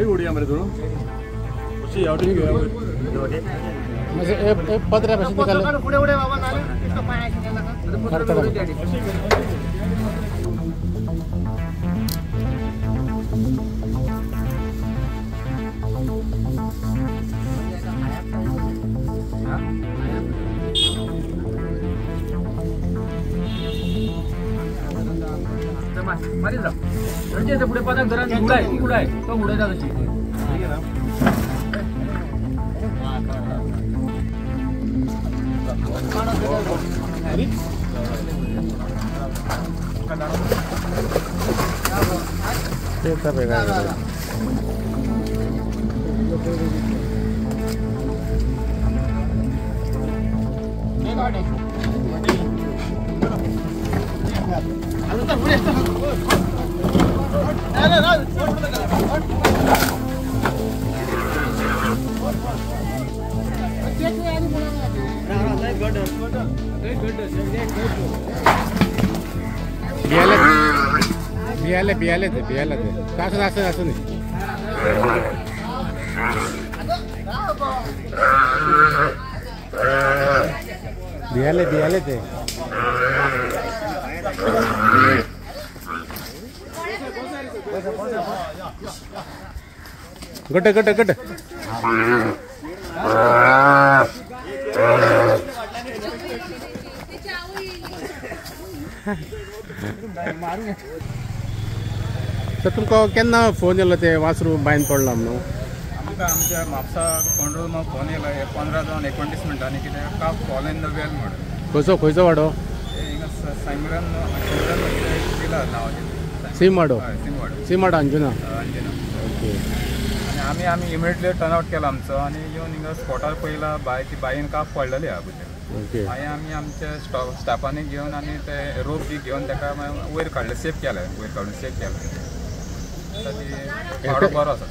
उड़िया मेरे दोनों पत्र्या पुढे पदाक धरा उडाय तो उडयता तशी बियाले बियाले ते बियाले ते असं असं असं नाही बियाले बियाले ते गट गट गट सर तुमकां केन्ना फोन येयलो ते वासरू बांयन पडला म्हणून? आमकां आमच्या म्हापसा कंट्रोल फोन येयलो 15 जावन 29 मिनटांनी कितें काफ फॉल इन the well म्हणून. खंयचो खंयचो वाडो? हिंगा सायमरन विला नांवाचें. सीम वाडो? सीम वाडो. सीम वाडो अंजुना. अंजुना. ओके. आनी आमी आमी इमिडिएटली टर्न आवट केलो आमचो आनी येवन हिंगा स्पॉटार पयला बाय ती बायन काफ पडलेली आहा भितर. ओके. मागीर आमी आमच्या स्टाफांनी घेवन आनी ते रोप बी घेवन ताका वयर काडले, सेफ केले, वयर काडून सेफ केले. बरो आसा.